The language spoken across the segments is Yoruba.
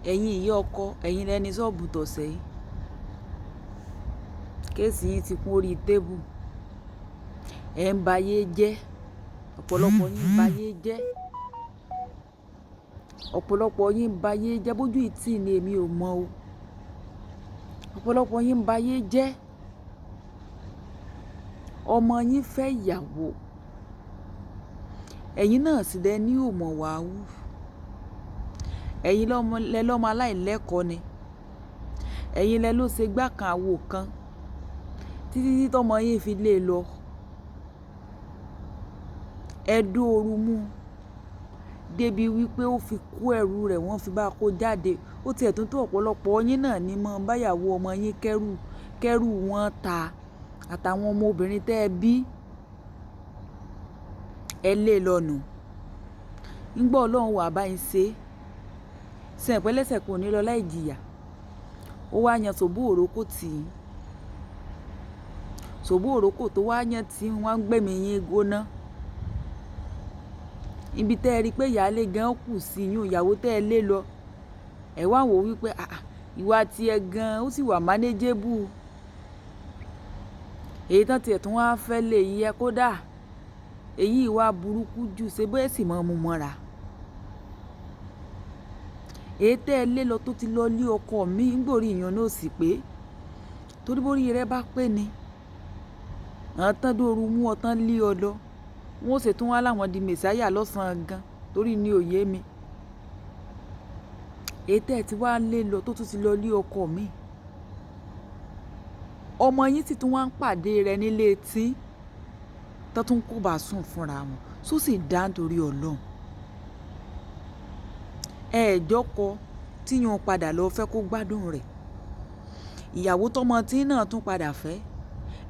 Ẹ̀yin ìyá ọkọ, ẹ̀yin lẹni ṣọ́ọ̀bù tọ̀sẹ̀ yìí. Kéèsì yín ti kún orí tébù. Ẹ̀ ń ba ayé jẹ́. Ọ̀pọ̀lọpọ̀ yín ń ba ayé jẹ́. Ọ̀pọ̀lọpọ̀ yín ń ba ayé jẹ́. Bójú ìtì ni èmi ò mọ̀ o. Ọ̀pọ̀lọpọ̀ yín ń ba ayé jẹ́. Ọmọ yín fẹ́ ìyàwó. Ẹ̀yin náà sì lẹ ní ò mọ̀ wá wù. Ẹ̀yin lẹ lọ́mọ aláìlẹ́kọ̀ọ́ ni. Ẹ̀yin lẹ ló ṣe gbá kan àwo kan títí tí tọmọ yín fi lé lọ. Ẹ dóoru mú débi wípé ó fi kó ẹrù rẹ̀ wọ́n fi bá kó jáde. Ó ti ẹ̀ tún tó ọ̀pọ̀lọpọ̀ yín náà ní mọ́ bá ìyàwó ọmọ yín kẹ́rù, kẹ́rù wọn ta àtàwọn ọmọbìnrin tẹ́ ẹ bí. Ẹ lé lọ nù. Nígbà Ọlọ́run wà bá yín ṣe, ṣé ẹ pé kan ò ní lọ láì jìyà. Ó wá yan ṣòbó òrókò tì í. Ṣòbó òrókò tó wá yan tí wọ́n ń gbẹ̀mí yín gbóná. Ibi tẹ́ ẹ rí pé ìyáálé gan kù sí yún ìyàwó tẹ́ ẹ lé lọ. Ẹ wá wò wípé àà, ìwà tí ẹ gan ó sì wà manageable. Èyí tán tí ẹ̀ tún wá fẹ́ lè yẹ kó dà. Èyí ìwà burúkú jù ṣe bẹ́ẹ̀ sì máa mú mọ́ra. Èyí tẹ́ ẹ lé lọ tó ti lọ lé ọkọ mi nígbà orí ìyẹn náà sì pé. Torí bó rí rẹ bá pé ni. Àwọn tán dóoru mú ọ tán lé ọ lọ. Wọ́n ó ṣe tún wá láwọn di messiah lọ́sàn-án gan torí ní òye mi. Èyí tẹ́ ẹ ti wá lé lọ tó tún ti lọ lé ọkọ mi. Ọmọ yín sì tún wá ń pàdé rẹ̀ nílé tí tó tún kó bá sùn fúnra wọn. Só sì dá nítorí Ọlọ́run. Ẹ jọ́kọ tí yín padà lọ fẹ́ kó gbádùn rẹ̀. Ìyàwó tọmọ tí náà tún padà fẹ́.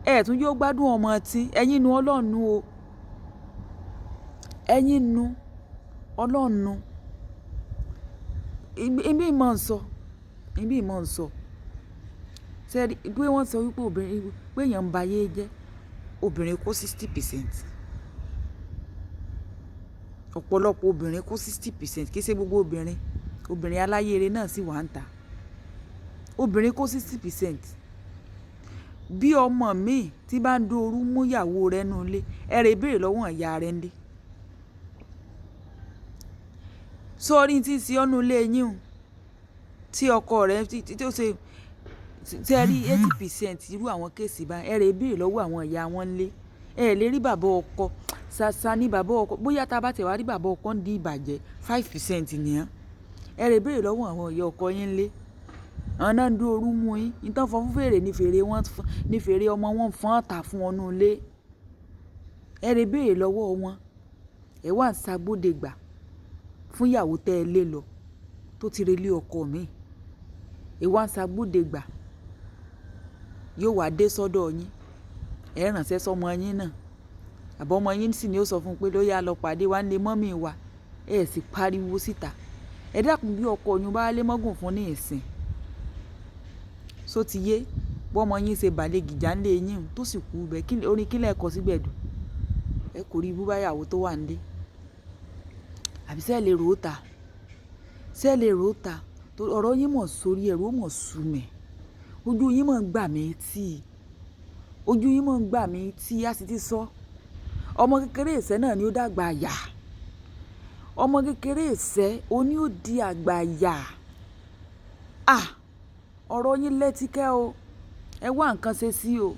Ẹ tún yóò gbádùn ọmọ tí ẹ̀yin nu Ọlọ́run o. Ẹ̀yin nu Ọlọ́run. Ibi ìmọ̀ ń sọ, ibi ìmọ̀ ń sọ. Ṣé rí pé wọ́n sọ wípé obìnrin, pé èèyàn ń ba ayé jẹ́, obìnrin kó 60%. Ọ̀pọ̀lọpọ̀ obìnrin kó 60%, kì í ṣe gbogbo obìnrin. Obìnrin aláyèrè náà sì wà ń tà. Obìnrin kó 60%. Bí ọmọ mi tí bá ń dóoru mú ìyàwó rẹ̀ nínú ilé, ẹ rè béèrè lọ́wọ́ ìyá rẹ̀ nílé. Sọ rí tí ń ṣe ọ́ nínú ilé yín o, tí ọkọ rẹ̀ tí ó ṣe, tí ẹ rí 80% irú àwọn kéèsì báyìí, ẹ rè béèrè lọ́wọ́ àwọn ìyá wọn nílé. Ẹ lè rí bàbá ọkọ, ṣàṣà ní bàbá ọkọ. Bóyá tá bá tẹ̀ wá rí bàbá ọkọ ń di ìbàjẹ́, 5% nìyẹn. Ẹ rè béèrè lọ́wọ́ àwọn ìyá ọkọ yín nílé. Àwọn náà ń dóoru mú yín. Ìtàn fọ́n fún fèrè ní fèrè wọn, ní fèrè ọmọ wọn fọ́n tà fún ọ nínú ilé. Ẹ rè béèrè lọ́wọ́ wọn. Ẹ wá ń ṣàgbọ́dẹ̀gbà fún ìyàwó tẹ́ ẹ lé lọ tó ti re lé ọkọ mi. Ẹ wá ń ṣàgbọ́dẹ̀gbà. Yóò wá dé sọ́dọ̀ yín. Ẹ ránṣẹ́ sọ́mọ yín náà. Àbí ọmọ yín sì ni ó sọ fún un pé ló yá lọ pàdé wa nílé mummy wa. Ẹ sì pariwo síta. Ẹ dákun bí ọkọ yín bá lé mọ́gùn fún ní ìsìn. Só ti yé? Bí ọmọ yín ṣe bà lé gìjà nílé yín tó sì kú bẹ́ẹ̀. Kí orin kí lẹ kọ sígbẹ̀dù? Ẹ kò rí ibú bá ìyàwó tó wà nílé. Àbí ṣé ẹ lè rò ó ta? Ṣé ẹ lè rò ó ta? Torí ọ̀rọ̀ yín mọ̀ sórí ẹrú ó mọ̀ sú mi. Ojú yín mọ̀ ń gbà mí tì. Ojú yín mọ̀ ń gbà mí tì. A sì ti sọ. Ọmọ kékeré ìṣẹ́ náà ni ó dàgbà yà. Ọmọ kékeré ìṣẹ́, òun ni ó di àgbà yà. À! Ọ̀rọ̀ yín lẹ́tíkẹ́ o. Ẹ wá nǹkan ṣe sí o.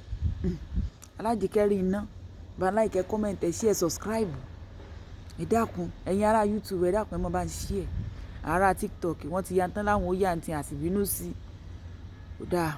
Alájíkẹ́ rí iná. Bá like, comment, ẹ share, subscribe. Ẹ dákun, ẹ̀yin ará YouTube, ẹ dákun, ẹ má bá ń share. Ará TikTok, wọ́n ti ya tán láwọn ó yá àǹtí àsìbínú sí. Ó dáa.